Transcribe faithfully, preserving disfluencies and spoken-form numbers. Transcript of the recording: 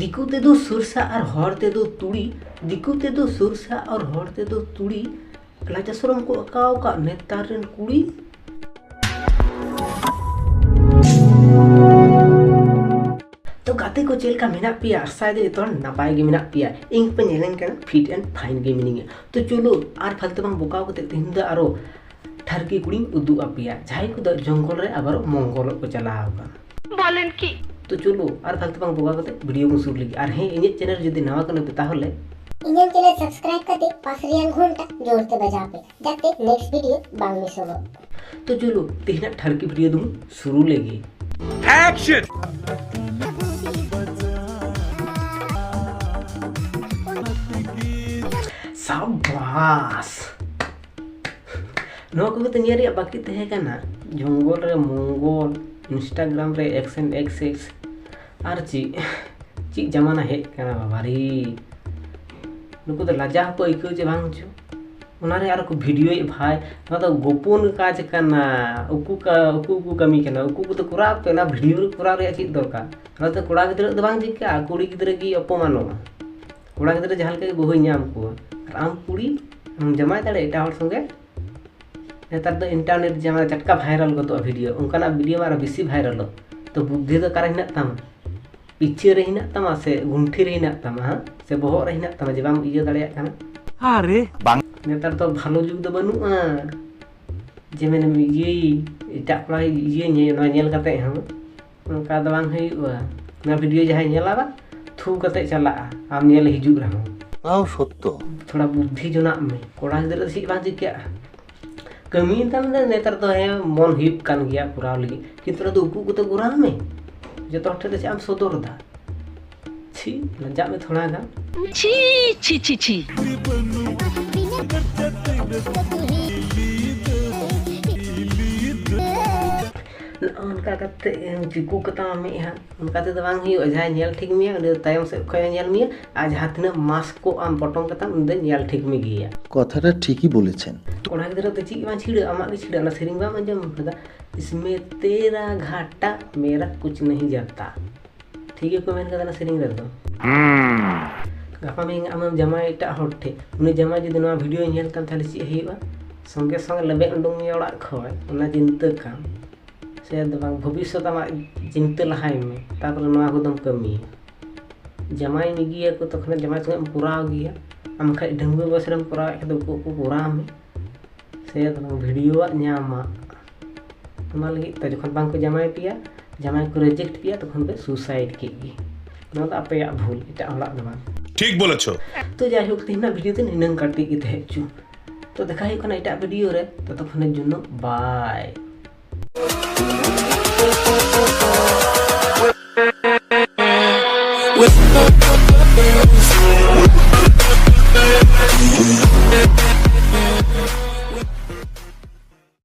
ᱫᱤᱠᱩ ᱛᱮᱫᱚ ᱥᱩᱨᱥᱟ ᱟᱨ ᱦᱚᱲ ᱛᱮᱫᱚ ᱛᱩᱲᱤ᱾ ᱫᱤᱠᱩ ᱛᱮᱫᱚ ᱥᱩᱨᱥᱟ ᱟᱨ ᱦᱚᱲ ᱛᱮᱫᱚ ᱛᱩᱲᱤ᱾ ᱞᱟᱡᱟ ᱥᱚᱨᱚᱢ ᱠᱚ ᱟᱠᱟᱣ ᱠᱟᱜ ᱱᱮᱛᱟᱨ ᱨᱮᱱ ᱠᱩᱲᱤ᱾ ᱛᱚ ᱜᱟᱛᱮ ᱠᱚ, ᱪᱮᱫ ᱞᱮᱠᱟ ᱢᱮᱱᱟᱜ ᱯᱮᱭᱟ? ᱟᱥᱟᱭ ᱫᱚ ᱡᱚᱛᱚ ᱦᱚᱲ ᱱᱟᱯᱟᱭ ᱜᱮ ᱢᱮᱱᱟᱜ ᱯᱮᱭᱟ᱾ ᱤᱧ ᱯᱮ ᱧᱮᱞᱮᱧ ᱠᱟᱱᱟ, fit and fine ᱜᱮ ᱢᱤᱱᱟᱹᱧᱟ᱾ ᱛᱚ ᱪᱚᱞᱚ, ᱟᱨ ᱯᱷᱟᱞᱛᱩ ᱵᱟᱝ ᱵᱚᱠᱟᱣ ᱠᱟᱛᱮ ᱛᱮᱦᱮᱧ ᱫᱚ ᱟᱨᱚ ᱴᱷᱟᱨᱠᱤ ᱠᱩᱲᱤᱧ ᱩᱫᱩᱜ ᱟᱯᱮᱭᱟ, ᱡᱟᱦᱟᱸᱭ ᱠᱚᱫᱚ ᱡᱚᱝᱜᱚᱞ ᱨᱮ ᱟᱵᱟᱨ ᱢᱚᱝᱜᱚᱞᱚᱜ ᱠᱚ ᱪᱟᱞᱟᱣ ᱟᱠᱟᱱᱟ᱾ ᱵᱚᱞᱮᱱ ᱠᱤ? ᱛᱚ ᱪᱚᱞᱚ, ᱟᱨ ᱯᱷᱟᱞᱛᱩ ᱵᱟᱝ ᱵᱚᱠᱟᱣ ᱠᱟᱛᱮ video ᱵᱚᱱ ᱥᱩᱨᱩ ᱞᱮᱜᱮ᱾ ᱟᱨ ᱦᱮᱸ, ᱤᱧᱟᱹᱜ channel ᱡᱩᱫᱤ ᱱᱟᱣᱟ ᱠᱟᱱᱟ ᱯᱮ ᱛᱟᱦᱚᱞᱮ ᱤᱧᱟᱹᱜ channel subscribe ᱠᱟᱛᱮ ᱯᱟᱥ ᱨᱮᱭᱟᱜ ᱜᱷᱚᱱᱴᱟ ᱡᱳᱨ ᱛᱮ ᱵᱟᱡᱟᱣ ᱯᱮ, ᱡᱟᱛᱮ next video ᱵᱟᱝ ᱢᱤᱥᱚᱜᱚᱜ᱾ ᱛᱚ ᱪᱚᱞᱚ, ᱛᱮᱦᱮᱧᱟᱜ ᱴᱷᱟᱨᱠᱤ video ᱫᱚᱵᱚᱱ ᱥᱩᱨᱩ ᱞᱮᱜᱮ᱾ Action! ᱥᱟᱵᱟᱥ! ᱱᱚᱣᱟ ᱠᱚᱜᱮ ᱛᱚ ᱧᱮᱞ ᱨᱮᱭᱟᱜ ᱵᱟᱹᱠᱤ ᱛᱟᱦᱮᱸ ᱠᱟᱱᱟ᱾ ᱡᱚᱝᱜᱚᱞ ᱨᱮ ᱢᱚᱝᱜᱚᱞ, Instagram ᱨᱮ X and X X, ᱟᱨ ᱪᱮᱫ ᱪᱮᱫ ᱡᱟᱢᱟᱱᱟ ᱦᱮᱡ ᱠᱟᱱᱟ ᱵᱟᱵᱟᱨᱮ᱾ ᱱᱩᱠᱩ ᱫᱚ ᱞᱟᱡᱟᱣ ᱦᱚᱸᱠᱚ ᱟᱹᱭᱠᱟᱹᱣ ᱪᱮ ᱵᱟᱝ ᱪᱚ᱾ ᱚᱱᱟ ᱨᱮ ᱟᱨᱚ ᱠᱚ videoᱭᱮᱫ ᱵᱷᱟᱭ, ᱱᱚᱣᱟ ᱫᱚ ᱜᱳᱯᱚᱱ ᱠᱟᱡᱽ ᱠᱟᱱᱟ᱾ ᱩᱠᱩ ᱠᱟ-, ᱩᱠᱩ ᱩᱠᱩ ᱠᱟᱹᱢᱤ ᱠᱟᱱᱟ᱾ ᱩᱠᱩ ᱠᱚᱫᱚ ᱠᱚᱨᱟᱣ ᱯᱮ, ᱚᱱᱟ video ᱨᱮ ᱠᱚᱨᱟᱣ ᱨᱮᱭᱟᱜ ᱪᱮᱫ ᱫᱚᱨᱠᱟᱨ? ᱚᱱᱟ ᱫᱚ ᱠᱚᱲᱟ ᱜᱤᱫᱽᱨᱟᱹ ᱫᱚ ᱵᱟᱝ ᱪᱤᱠᱟᱹᱜᱼᱟ, ᱠᱩᱲᱤ ᱜᱤᱫᱽᱨᱟᱹ ᱜᱮ ᱚᱯᱚᱢᱟᱱᱚᱜᱼᱟ᱾ ᱠᱚᱲᱟ ᱜᱤᱫᱽᱨᱟᱹ ᱡᱟᱦᱟᱸ ᱞᱮᱠᱟ ᱜᱮ ᱵᱟᱹᱦᱩᱭ ᱧᱟᱢ ᱠᱚᱣᱟ, ᱟᱨ ᱟᱢ ᱠᱩᱲᱤ ᱟᱢ ᱡᱟᱢᱟᱭ ᱫᱟᱲᱮ ᱮᱴᱟᱜ ᱦᱚᱲ ᱥᱚᱸᱜᱮ᱾ ᱱᱮᱛᱟᱨ ᱫᱚ internet ᱡᱟᱢᱟᱱᱟ, ᱴᱟᱴᱠᱟ viral ᱜᱚᱫᱚᱜᱼᱟ video, ᱚᱱᱠᱟᱱᱟᱜ video ᱢᱟ ᱟᱨᱚ ᱵᱮᱥᱤ viralᱚᱜ᱾ ᱛᱚ ᱵᱩᱫᱽᱫᱷᱤ ᱫᱚ ᱚᱠᱟᱨᱮ ᱦᱮᱱᱟᱜ ᱛᱟᱢᱟ? ᱯᱤᱪᱷᱟᱹ ᱨᱮ ᱦᱮᱱᱟᱜ ᱛᱟᱢᱟ ᱥᱮ ᱜᱩᱱᱴᱷᱤ ᱨᱮ ᱦᱮᱱᱟᱜ ᱛᱟᱢᱟ, ᱦᱟᱸ? ᱥᱮ ᱵᱚᱦᱚᱜ ᱨᱮ ᱦᱮᱱᱟᱜ ᱛᱟᱢᱟ ᱡᱮ ᱵᱟᱢ ᱤᱭᱟᱹ ᱫᱟᱲᱮᱭᱟᱜ ᱠᱟᱱᱟ? ᱟᱨᱮ ᱵᱟᱝ᱾ ᱱᱮᱛᱟᱨ ᱫᱚ ᱵᱷᱟᱞᱚ ᱡᱩᱜᱽ ᱫᱚ ᱵᱟᱹᱱᱩᱜᱼᱟ ᱡᱮ ᱢᱮᱱᱮᱢ ᱤᱭᱟᱹᱭ, ᱮᱴᱟᱜ ᱠᱚᱲᱟ ᱤᱭᱟᱹᱧ, ᱱᱚᱣᱟ ᱧᱮᱞ ᱠᱟᱛᱮ ᱦᱚᱸ ᱚᱱᱠᱟ ᱫᱚ ᱵᱟᱝ ᱦᱩᱭᱩᱜᱼᱟ᱾ ᱱᱚᱣᱟ video ᱡᱟᱦᱟᱸᱭ ᱧᱮᱞᱟ ᱵᱟᱝ, ᱛᱷᱩ ᱠᱟᱛᱮ ᱪᱟᱞᱟᱜᱼᱟ, ᱟᱢ ᱧᱮᱞ ᱦᱤᱡᱩᱜ ᱨᱮᱦᱚᱸ᱾ ᱛᱟᱣ ᱥᱚᱛᱛᱚ᱾ ᱛᱷᱚᱲᱟ ᱵᱩᱫᱽᱫᱷᱤ ᱡᱚᱱᱟᱜ ᱢᱮ, ᱠᱚᱲᱟ ᱜᱤᱫᱽᱨᱟᱹ ᱫᱚ ᱪᱮᱫ ᱵᱟᱝ ᱪᱤᱠᱟᱹᱜᱼᱟ᱾ ᱠᱟᱹᱢᱤ ᱛᱟᱢ ᱫᱚ ᱱᱮᱛᱟᱨ ᱫᱚ ᱦᱮᱸ ᱢᱚᱱ ᱦᱩᱭᱩᱜ ᱠᱟᱱ ᱜᱮᱭᱟ ᱠᱚᱨᱟᱣ ᱞᱟᱹᱜᱤᱫ, ᱠᱤᱱᱛᱩ ᱚᱱᱟ ᱫᱚ ᱩᱠᱩ ᱩᱠᱩ ᱛᱮ ᱠᱚᱨᱟᱣ ᱢᱮ᱾ ᱡᱚᱛᱚ ᱦᱚᱲ ᱴᱷᱮᱱ ᱫᱚ ᱪᱮᱫ ᱮᱢ ᱥᱚᱫᱚᱨ ᱮᱫᱟ? ᱪᱷᱤ, ᱞᱟᱡᱟᱜ ᱢᱮ ᱛᱷᱚᱲᱟ ᱜᱟᱱ᱾ ᱪᱷᱤ, ᱪᱷᱤ, ᱪᱷᱤ, ᱪᱷᱤ᱾ ᱱᱚᱜᱼᱚ ᱱᱚᱝᱠᱟ ᱠᱟᱛᱮ ᱮᱢ ᱪᱤᱠᱩ ᱠᱟᱛᱟᱢᱟ ᱢᱮᱫᱦᱟ, ᱚᱱᱠᱟ ᱛᱮᱫᱚ ᱵᱟᱝ ᱦᱩᱭᱩᱜᱼᱟ᱾ ᱡᱟᱦᱟᱸᱭ ᱧᱮᱞ ᱴᱷᱤᱠ ᱢᱮᱭᱟ, ᱩᱱᱤ ᱫᱚ ᱛᱟᱭᱚᱢ ᱥᱮᱫ ᱠᱷᱚᱱ ᱮ ᱧᱮᱞ ᱢᱮᱭᱟ, ᱟᱨ ᱡᱟᱦᱟᱸ ᱛᱤᱱᱟᱹᱜ ᱢᱟᱥᱠ ᱠᱚ ᱟᱢ ᱯᱚᱴᱚᱢ ᱠᱟᱛᱟᱢ, ᱩᱱᱤ ᱫᱚ ᱧᱮᱞ ᱴᱷᱤᱠ ᱢᱮᱜᱮᱭᱟ᱾ কথাটা ঠিকই বলেছেন। ᱠᱚᱲᱟ ᱜᱤᱫᱽᱨᱟᱹ ᱫᱚ ᱪᱮᱫ ᱜᱮ ᱵᱟᱝ ᱪᱷᱤᱲᱟᱹᱜ, ᱟᱢᱟᱜ ᱜᱮ ᱪᱷᱤᱲᱟᱹᱜ᱾ ᱚᱱᱟ ᱥᱮᱨᱮᱧ ᱵᱟᱢ ᱟᱸᱡᱚᱢ ᱠᱟᱫᱟ? इसमें तेरा घाटा, मेरा कुछ नहीं जाता। ᱴᱷᱤᱠ ᱜᱮᱠᱚ ᱢᱮᱱ ᱠᱟᱫᱟ ᱚᱱᱟ ᱥᱮᱨᱮᱧ ᱨᱮᱫᱚ᱾ ᱜᱟᱯᱟ ᱢᱮᱭᱟᱝ ᱟᱢᱮᱢ ᱡᱟᱶᱟᱭ ᱮᱴᱟᱜ ᱦᱚᱲ ᱴᱷᱮᱡ, ᱩᱱᱤ ᱡᱟᱶᱟᱭ ᱡᱩᱫᱤ ᱱᱚᱣᱟ ᱵᱷᱤᱰᱤᱭᱳᱭ ᱧᱮᱞ ᱛᱟᱢ, ᱛᱟᱦᱞᱮ ᱪᱮᱫ ᱦᱩᱭᱩᱜᱼᱟ? ᱥᱚᱸᱜᱮ ᱥᱚᱸᱜᱮ ᱞᱮᱵᱮᱫ ᱩᱰᱩᱝ ᱢᱮᱭᱟ ᱚᱲᱟᱜ ᱠᱷᱚᱡ, ᱚᱱᱟ ᱪᱤᱱᱛᱟᱹ ᱠᱟᱢ᱾ ᱥᱮ ᱫᱚ ᱵᱟᱝ, ᱵᱷᱚᱵᱤᱥᱥᱚᱛ ᱟᱢᱟᱜ ᱪᱤᱱᱛᱟᱹ ᱞᱟᱦᱟᱭ ᱢᱮ, ᱛᱟᱨᱯᱚᱨᱮ ᱱᱚᱣᱟ ᱠᱚᱫᱚᱢ ᱠᱟᱹᱢᱤᱭᱟ᱾ ᱡᱟᱶᱟᱭ ᱢᱮᱜᱮᱭᱟᱠᱚ, ᱛᱚᱠᱷᱚᱱ ᱡᱟᱶᱟᱭ ᱥᱚᱸᱜᱮ ᱮᱢ ᱠᱚᱨᱟᱣ ᱜᱮᱭᱟ᱾ ᱟᱢ ᱠᱷᱟᱡ ᱰᱟᱺᱜᱩᱣᱟᱹ ᱵᱚᱭᱮᱥ ᱨᱮᱢ ᱠᱚᱨᱟᱣᱮᱫ ᱠᱷᱟᱡ ᱫᱚ ᱩᱠᱩ ᱩᱠᱩ ᱠᱚᱨᱟᱣ ᱢᱮ᱾ ᱥᱮ ᱫᱚ ᱵᱟᱝ, ᱵᱷᱤᱰᱤᱭᱳᱣᱟᱜ ᱧᱟᱢᱟ᱾ ᱚᱱᱟ ᱞᱟᱹᱜᱤᱫ ᱛᱮ ᱡᱚᱠᱷᱚᱱ ᱵᱟᱝ ᱠᱚ ᱡᱟᱶᱟᱭ ᱯᱮᱭᱟ, ᱡᱟᱶᱟᱭ ᱠᱚ ᱨᱮᱡᱮᱠᱴ ᱯᱮᱭᱟ, ᱛᱚᱠᱷᱚᱱ ᱯᱮ ᱥᱩᱥᱟᱭᱤᱰ ᱠᱮᱫ ᱜᱮ᱾ ᱱᱚᱣᱟ ᱫᱚ ᱟᱯᱮᱭᱟᱜ ᱵᱷᱩᱞ, ᱮᱴᱟᱜ ᱦᱚᱲᱟᱜ ᱫᱚ ᱵᱟᱝ᱾ ᱴᱷᱤᱠ ᱵᱚᱞᱮᱪᱷᱚ᱾ ᱛᱚ ᱡᱟᱭᱦᱳᱠ, ᱛᱮᱦᱮᱧᱟᱜ ᱵᱷᱤᱰᱤᱭᱳ ᱫᱚ ᱱᱤᱱᱟᱹᱝ ᱠᱟᱹᱴᱤᱡ ᱜᱮ ᱛᱟᱦᱮᱸ ᱦᱚᱪᱚ᱾ ᱛᱚ ᱫᱮᱠᱷᱟ ᱦᱩᱭᱩᱜ ᱠᱟᱱᱟ ᱮᱴᱟᱜ ᱵᱷᱤᱰᱤᱭᱳ ᱨᱮ, ᱛᱚᱛᱚᱠᱷᱚᱱᱮᱨ ᱡᱚᱱᱱᱚ ᱵᱟᱭ᱾